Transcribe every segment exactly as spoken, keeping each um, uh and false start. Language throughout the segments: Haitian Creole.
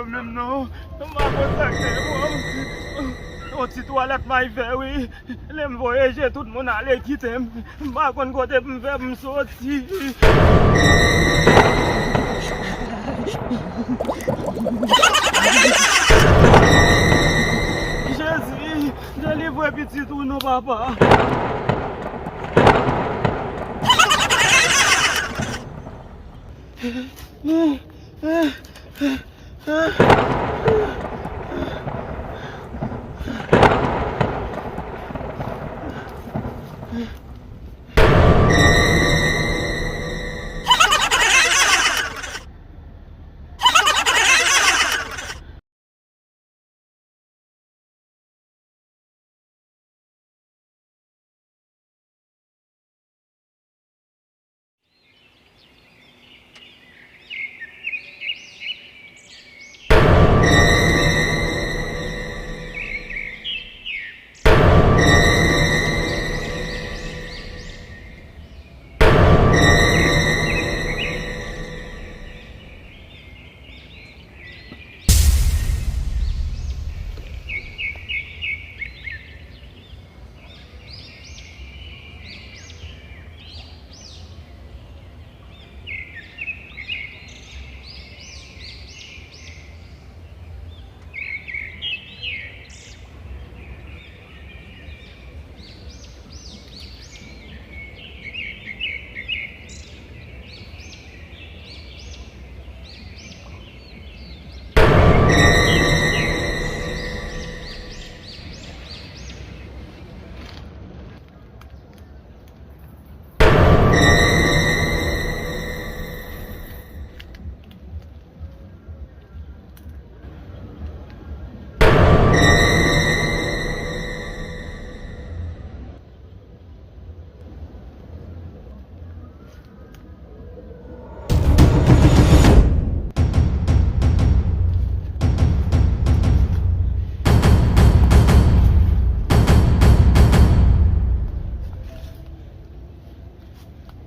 Menm non, m pa konn sa k te pran m. Yon ti twalèt may fè wi. Lè m voye je tout moun ale kite m. M pa konn kote pou m fè pou m soti. Jezi, delivre pitit ou non, papa.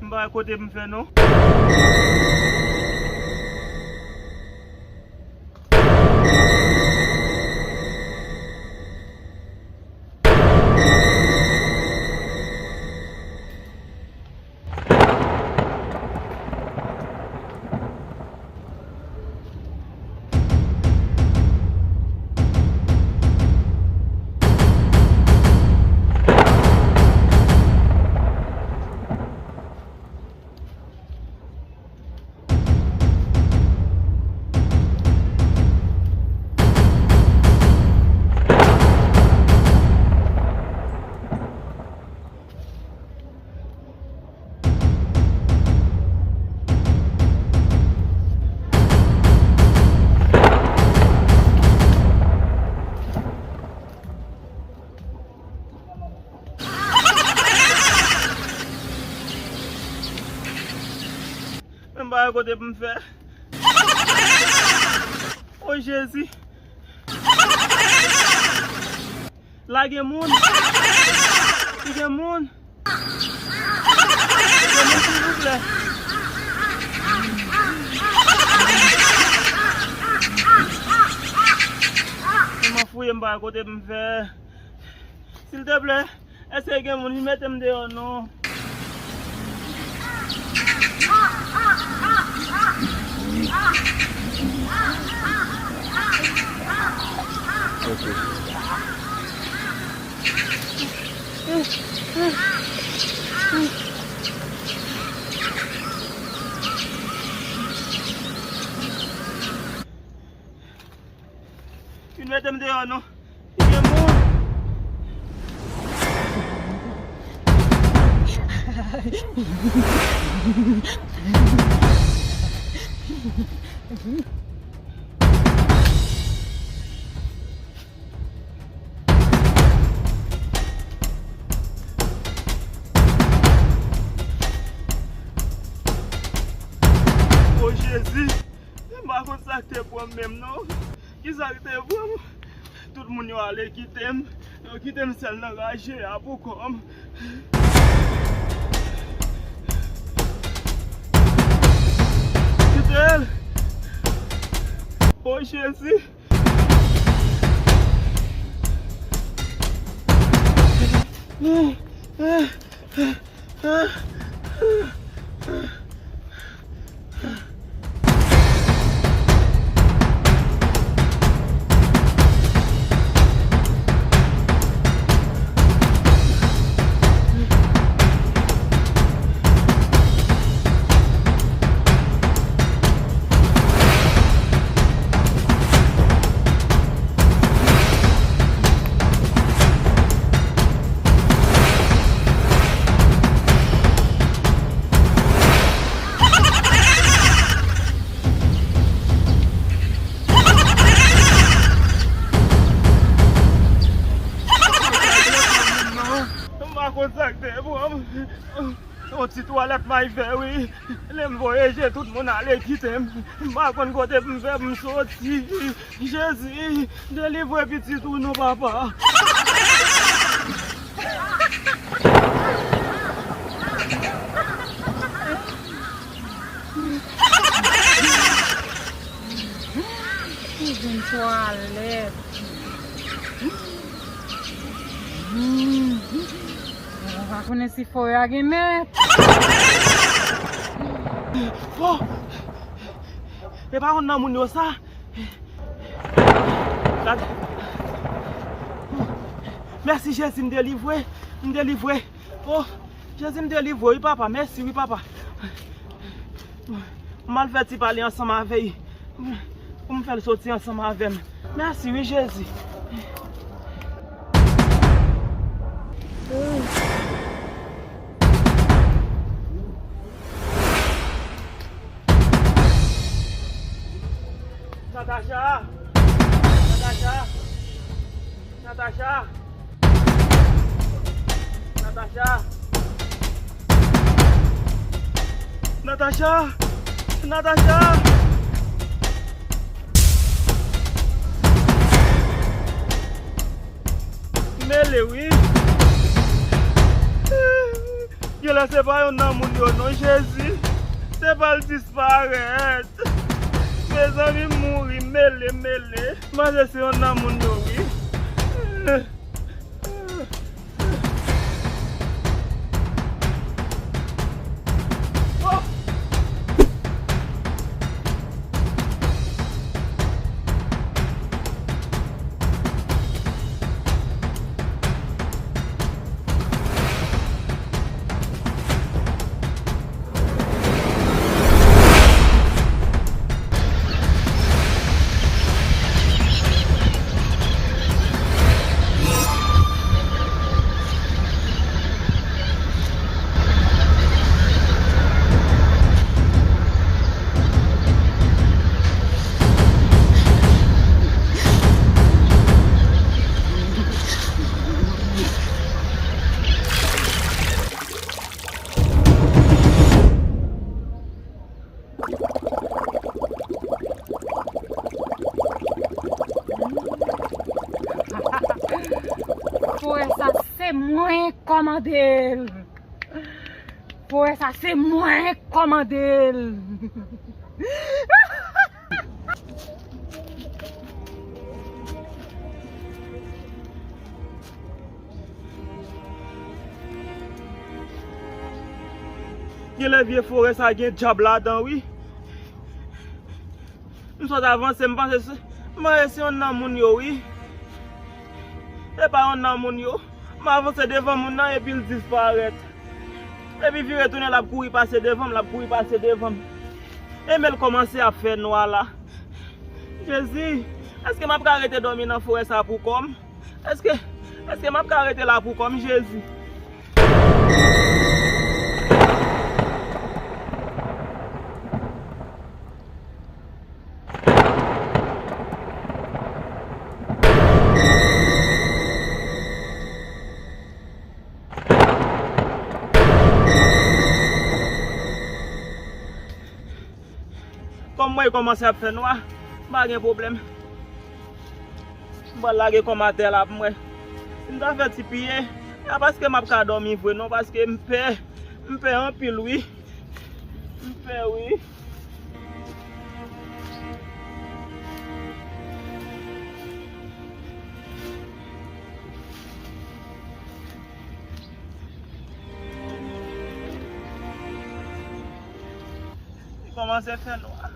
M pa wè kote m fè non. Men m pa wè kote pou m fè. O Jezi. La gen moun. Ki gen moun. Gen moun, silvouplè. Kòman fouye m pa kote m fè. Silteplè, èske gen moun ki mete m deyò non? Ok. Vin mete m deyò non. Ki gen moun. O Jezi, m pa konn sa k te pran m menm non. Kisa k te pran m? Tout moun yo ale kite m. Yo kite m sèl nan raje a pou kò m. Kite l! O Jezi! M pa konn sa k te pran m. Yon ti twalèt m al fè, wi. Lè m voye je tout moun ale kite m. M pa konn kote pou m fè pou m soti. Jezi, delivre pitit ou non, papa. Ou vin twalèt. Hmm. Mwen pa konnen si fò a gen mèt. Oh! E pa yon nan moun yo sa. Gad. Mèsi Jezi, m delivre. M delivre. Oh, Jezi, m delivre wi papa. Mèsi wi papa. M al fè ti pale ansanm avè l pou m fè l soti ansanm avè m. Mèsi wi Jezi. Natacha! Natacha! Natacha! Natacha! Natacha! Natacha! Mele wi. Genlè se pa yonn nan moun yo non, Jezi. Se pa l disparèt. Mezanmi, m mouri, mele, mele. M panse se yonn nan moun yo wi. Forè sa se mwen k kòmande l. Forè sa se mwen k kòmande l. Genlè vye forè sa gen dyab ladan wi. M sot avanse, m panse se, m panse se yonn nan moun yo wi. E pa yonn nan moun yo. M avanse devan moun nan epi l disparèt. Epi vire tounen l ap kouri pase devan m, l ap kouri pase devan m. E men l kòmanse ap fè nwa la. Jezi, èske m ap ka rete dòmi nan forè sa pou kò m? Èske, èske m ap ka rete la pou kò m, Jezi? Kòm mwen kòmanse ap fè nwa, pa gen pwoblèm. M pral lage kò m atè la pou m wè. Si m ta fè ti piye, a paske m ap ka dòmi vre non, paske m pè. M pè anpil wi. M pè wi. Kòmanse fè nwa.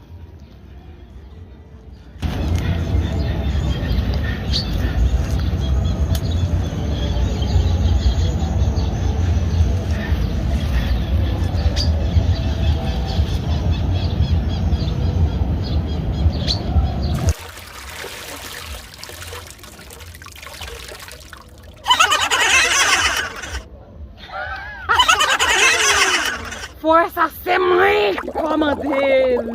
Frè sa se mwen ki kòmande l.